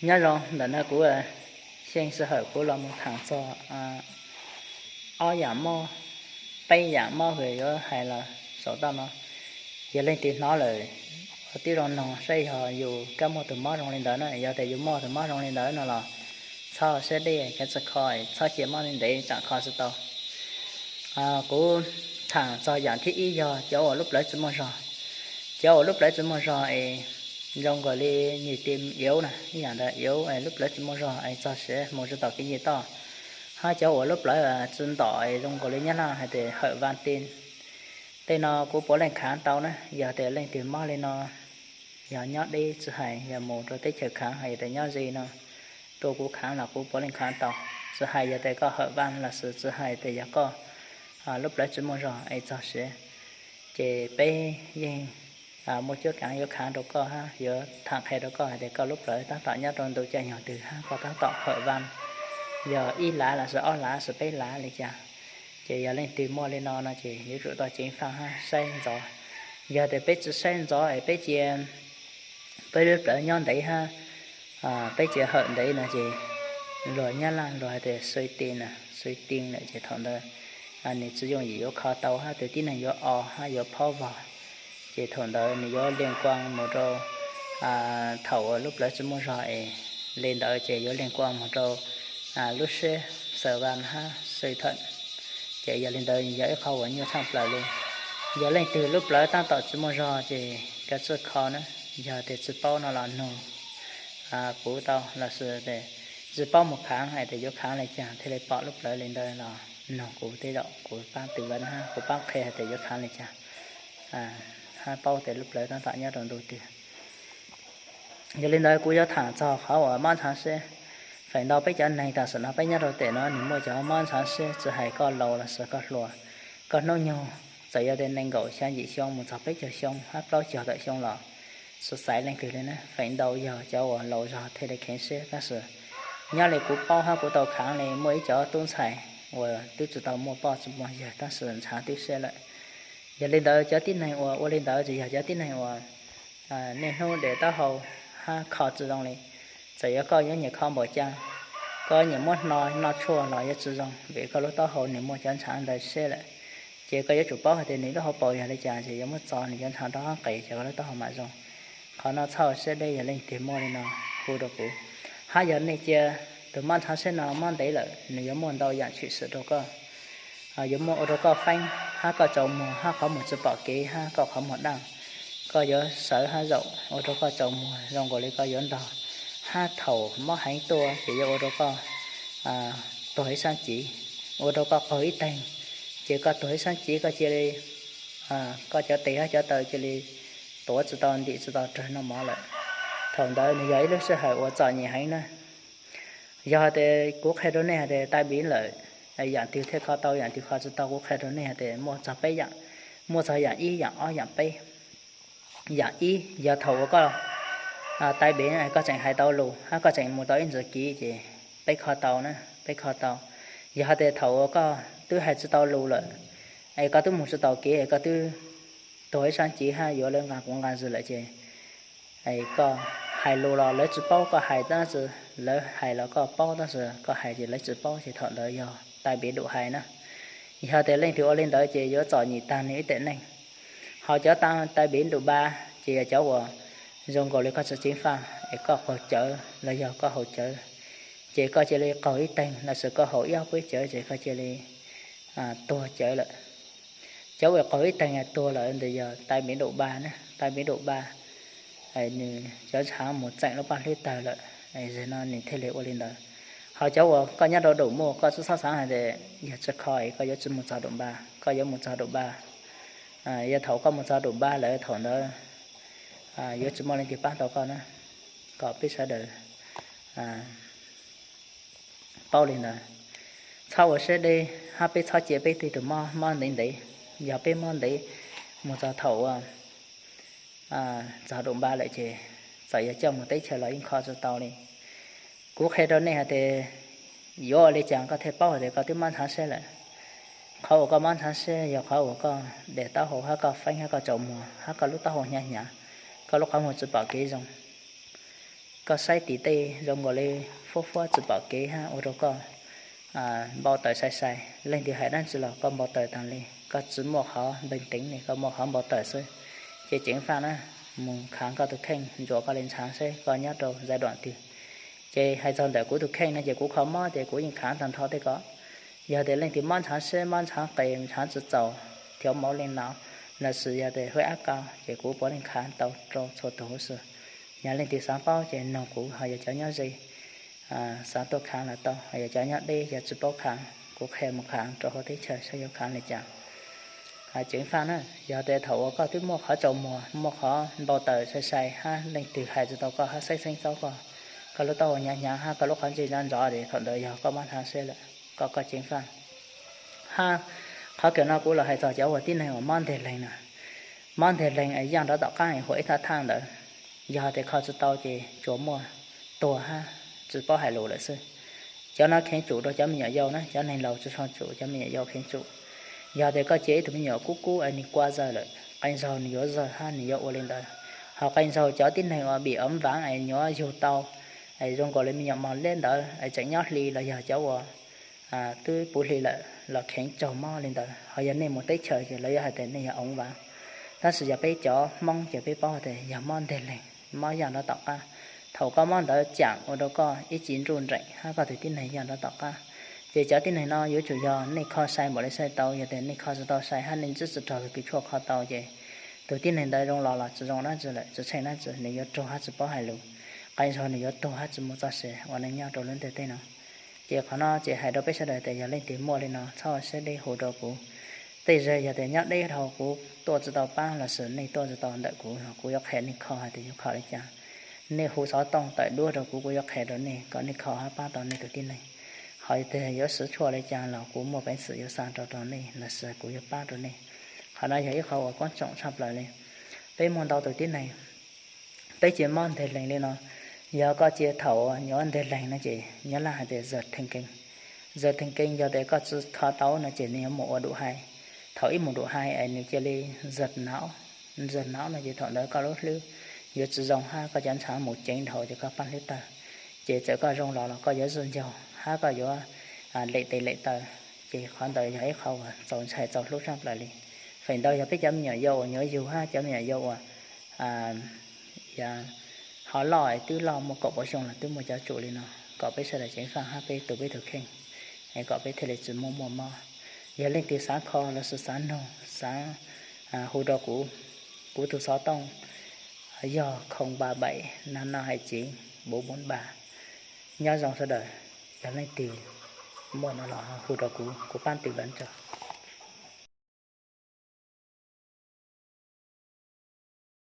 Nyob zoo, ntawm no kuv Xyeej Sij Hawm kuv los mus tham txog ob yam mob, peb yam mob uas yuav hais los saum toj no. Yog leej twg hnov lawm, ua tib zoo noog saib yog yus kab muaj tus mob zoo li ntawd na. Yog tias yus muaj tus mob zoo li ntawd no los txhob siab deb, kav tsij kho, txhob cia mob ntev ntev tsam kho tsis tau. Kuv tham txog yam thib ib yog cov uas lub plawv tsis muaj zog. Cov uas lub plawv tsis muaj zog es zoo nkaus li nyias ti iauv na, ib yam ntawd iauv es lub plawv tsis muaj zog es txog siav mus tsis taus kev nce toj, hab cov uas lub plawv tsis ntom es zoo nkaus li Nyab Laj hais tias hawm vaj ti. Tej no kuv puav leej khaav tau na. Yog tias leej twg mob li no, yog nyob deb tsis hais, yog mus rau teb chaws khaav, yog tias nyob ze no, tuaj kuv khaav los kuv puav leej khaav tau. Tsis hais yog tias koj hawm vaj los sis tsis hais tias yog koj lub plawv tsis muaj zog es txog siav, ces peb yeej muaj cuab kaav yuav khaav rau koj hab yuav tham qhia rau koj hais tias koj lub plawv tab tom nyob rau ntu caij nyoog twg hab koj tab tom hawm vaj, yog ib lav los sis ob lav sis peb lav li cas. Ces yog leej twg muaj li no no ces yuav tsum tau ceev faj hab saib ntxov. Yog tias peb tsis saib ntxov es peb cia peb lub plawv nyob ntev hab peb cia hawm ntev no ces luag Nyab Laj luag hais tias xui ti na, xui ti lawm ces thaum ntawd nws tsis yooj yim yuav kho tau hab tus tib neeg yuav o hab yuav phob vog. Ces thaum ntawd nws yuav lees kuas mus rau thaum uas lub plawv tsis muaj zog es li ntawd ces yuav lees kuas mus rau lub siab xaws vaj hab xwm thawm. Ces yog li ntawd yog ib qho uas nyuaj tshaj plaws li. Yog leej twg lub plawv tab tom tsis muaj zog ces kav tsij kho na. Yog tias tsis paub no los nug kuv tau los sis tsis paub mus khaav hais tias yuav khaav li cas thiaj li pom lub plawv li ntawd los nug kuv tej zaum kuv paab twv vaj hab kuv paab qhia hais tias yuav khaav li cas hab paub tias lub plawv tab tom nyob rau ntu twg. Yog li ntawd kuv yuav tham txog qhov uas mob ntshaav siab. Feem ntau peb cov neeg tam sim no peb nyob rau tem no nws muaj cov mob ntshaav siab, tsis hais koj laus los sis koj hluas, koj hnub nyoog txawm yog tias nees nkaum xya yim xyoo mus txog peb caug xyoo hab plaub caug tawm xyoo los tsis xaiv leej twg li na. Feem ntau yog cov uas laus zog thiaj li kheev siab, tab sis nyob li kuv paub hab kuv tau khaav li muaj ib cov tub ntxhais uas twb tsis tau muaj poj tsis muaj yawg tab sis ntshaav twb siab lawm. Yog li ntawd cov tib neeg uas ua li ntawd tsis yog cov tib neeg uas niaj hnub de taub hau hab kho tsis zoo li. Txawm yog koj yuav nyiam kho npaum cas, koj nyiam muab hno noj tshuaj los yuav tsis zoo vim koj lub taub hau nws muaj cov ntshaav ntawd siab lawm. Ces koj yuav tsum paub hais tias nws lub hauv paus yog li cas ces yuav muab txo nws cov ntshaav rau qab qes ces koj lub taub hau mam zoo. Qhov no txhob siab deb, yog leej twg muaj li no hu rau kuv. Hab yog nej cia tus mob ntshaav siab no mob ntev lawm nws yuav muaj ntau yam tshwm sim rau koj. Yuav muaj ua rau koj feeb hab koj tsaus muag hab qhov muag tsis pom kev hab koj qhov muag daj. Koj yuav sawv hab zaum ua rau koj tsaus muag zoo nkaus li koj yuav ntog, hab thaum mob heev tuaj ces yuav ua rau koj tuag ib saab civ, ua rau koj qaug ib teeg. Ces koj tuag ib saab civ koj cia li, koj cov tes hab cov taw cia li tuav tsis tau ntim tsis tau rawg noj mov lawm. Thaum ntawd nws yog ib lub sij hawm uas txom nyem heev na. Yog tias kuv qhia rau nej hais tias tai biv lawm, yam twg thiaj kho tau yam twg kho tsis tau, kuv qhia rau nej hais tias muaj txog peb yam, muaj txog yam ib yam ob yam peb. Yam ib yog thaum uas koj tai biv koj tseem hais tau lus hab koj tseem mus tau ib ntsis kev ces peb kho tau na, peb kho tau. Yog hais tias thaum uas koj twb hais tsis tau lus lawm es koj twb mus tsis taus kev es koj twb tuag ib saab civ hab yuav lawv nqa kuv nqa zws lawm ces koj hais lus los lawv tsis paub, koj hais tab sis lawv hais los koj paub tab sis koj hais ces lawv tsis paub ces thaum ntawd yog tai biv dum hais na. Yog tias leej twg ua li ntawd ces yuav txom nyem taag nwg ib tes neeg. Ho cov tai biv dum npa ces yog cov uas zoo nkaus li koj tsis ceev faj es koj qaug cawv los yog koj haus cawv, ces koj cia li qaug ib teeg los sis koj haus ib ob peb cawv ces koj cia li tuag cawv lawm. Cov uas qaug ib teeg tuag lawm ntawd yog tai biv dum npa na, tai biv dum npa. Nws cov ntshaav mus txeem lub paj hlwb tawg lawm, zag no nws thiaj li ua li ntawd. Ho cov uas koj nyob rau dum muaj, koj txhob xaav hais tias yog tsis kho es koj yuav tsis mus txog dum npa, koj yuav mus txog dum npa. Yog thaum koj mus txog dum npa lawm thaum ntawd yuav tsis muaj leej twg paab tau koj na. Kom peb sawv daws paub li ntawd, txhob ua siab deb hab peb txhob cia peb tej tug mob mob ntev ntev. Yog peb mob ntev mus txog thaum uas txog dum npa lawm ces txawm yog coj mus teb chaws los yeej kho tsis tau li. Kuv qhia rau nej hais tias yuav ua li cas koj thiaj paub hais tias koj twb mob ntshaav siab lawm. Qhov uas koj mob ntshaav siab yog qhov uas koj de taub hau hab koj feeb hab koj tsaus muag hab koj lub taub hau hnyav hnyav, koj lub qhov muag tsis pom kev zoo. Koj saib tim tej zoo nkaus li fuab fuab tsis pom kev hab ua rau koj npau taws sai sai. Leej twg hais dab tsi los koj npau taws taag li, koj tsis muaj qhov npeeg teev li, koj muaj qhov npau taws xwb. Ces Ceev Faj na, mus khaav koj tus kheej, ntsuas koj li ntshaav seb koj nyob rau zais duam twg. Ces hais txog ntawm kuv tus kheej no ces kuv kho mob ces kuv yeej khaav tag nrho tej ko. Yog tias leej twg mob ntshaav siab, mob ntshaav qis, ntshaav tsis txaus, thiav mauv li no, los sis yog tias huyết áp cao ces kuv puav leej khaav tau rau txhua tus huv si. Yog leej twg xaav paub ces noog kuv, ho yog cov nyob ze xaav tuaj khaav los tau, ho yog cov nyob deb yog tsis paub khaav, kuv qhia mus khaav rau hauv teb chaws saib yuav khaav li cas. Ceev Faj na, yog tias thaum uas koj twb muaj qhov tsaus muag, muaj qhov npau taws sai sai hab leej twg hais tsis tau koj hab xeeb xeeb txob koj, koj lub taub hau hnyav hnyav hab koj lub qhov ntsej ntsoov ntsoov ces thaum ntawd yog koj mob ntshaav siab lawm, koj koj Ceev Faj. Hab qhov kawg no kuv los hais txog cov uas tib neeg uas mob nteg leeg na, mob nteg leeg es yaj nrov tom qab es huam ib thaj thaj ntawd, yog tias kho tsis tau ces tsuas muaj tuag hab tsis paub hais lus lawm xwb. Cov no kheev tsum rau cov me nyuam yau na, cov neeg laus tsis tshua tsum, cov me nyuam yau kheev tsum. Yog tias koj cia ib tug me nyuam kub kub es nwg kua zawg lawm, qee zaug nws yuav zawg hab nws yuav ua li ntawd. Ho qee zaug cov tib neeg uas bị ốm ván es nyuav yug tau, es zoo nkaus li me nyuam mos liab ntawd es tseem nyob hli los yog cov uas twb puv hli lawm los kheev tsaug mob li ntawd. Ho yog nej mus teb chaws ces lawv yuav hais tias nej yog ốm ván. Tab sis yog peb cov Hmoob ces peb paub tias yog mob nteg leeg, mob yaj nrov tom qab. Thaum koj mob ntawd caam ua rau koj ib ce nruj nreem hab koj tus tib neeg yaj nrov tom qab. Ces cov tib neeg no yuav tsum yog nej kho sai npaum li sai tau, yog tias nej kho tsis tau sai hab nej ntsib tsis raug tus kws tshuaj kho tau ces tus tib neeg ntawd zoo los los tsis zoo dab tsi lawm, tsis tsheej dab tsi, nws yuav raug hab tsis paub hais lus, qee zaug nws yuav tuag hab tsis muaj txoj sia ua neej nyob rau lub ntiaj teb no. Ces qhov no ces hais rau peb sawv daws tias yog leej twg muaj li no txhob ua siab deb hu rau kuv. Tej zag yog tias nyob deb dhau kuv tuaj tsis tau paab los sis nej tuaj tsis tau ntawm kuv, kuv yuav qhia nej kho hais tias yuav kho li cas. Nej hu xov tooj tawm duab rau kuv, kuv yuav qhia rau nej kom nej kho hab pab tau nej tus tib neeg. Ho tias yuav siv tshuaj li cas los kuv muaj peev xwm yuav xa rau rau nej los sis kuv yuav pab rau nej. Qhov no yog ib qho uas koob tsoom tshaj plaws li. Peb muaj ntau tus tib neeg peb cia mob nteg leeg li no. Yog koj cia thaum nyuav nteg leeg no ces nyob laj hais tias giờ thần kinh. Giờ thần kinh yog tias koj tsis kho tau no ces nws yuav mus ua độc hại. Thaum ib mus độc hại es nws cia li giật não, giật não no ces thaum ntawd koj lub hlwb yuav tsis zoo hab koj cov ntshaav mus ceev dhau ces koj paj hlwb tawg. Ces txawm koj zoo los los koj yuav zuj ncaug hab koj yuav lem tes lem taw. Ces qhov ntawd yog ib qho uas txaus ntshai txaus hlub tshaj plaws li. Feem ntau yog peb cov me nyuam yau uas nyuav yug hab cov me nyuam yau uas ho loj es twb loj muaj kaum pua xyoo los twb muaj cov tsum li no, kom peb sawv daws ceev faj hab peb tu peb tus kheej, es kom peb thiaj li tsis muaj muaj mob. Yog leej twg xav kho los sis xav noog xav hu rau kuv, kuv tus xov tooj yog không ba bảy năm năm hai chín bốn bốn ba. Nyob zoo sawv daws, yog leej twg muaj no los hu rau kuv, kuv pab tư vấn tso.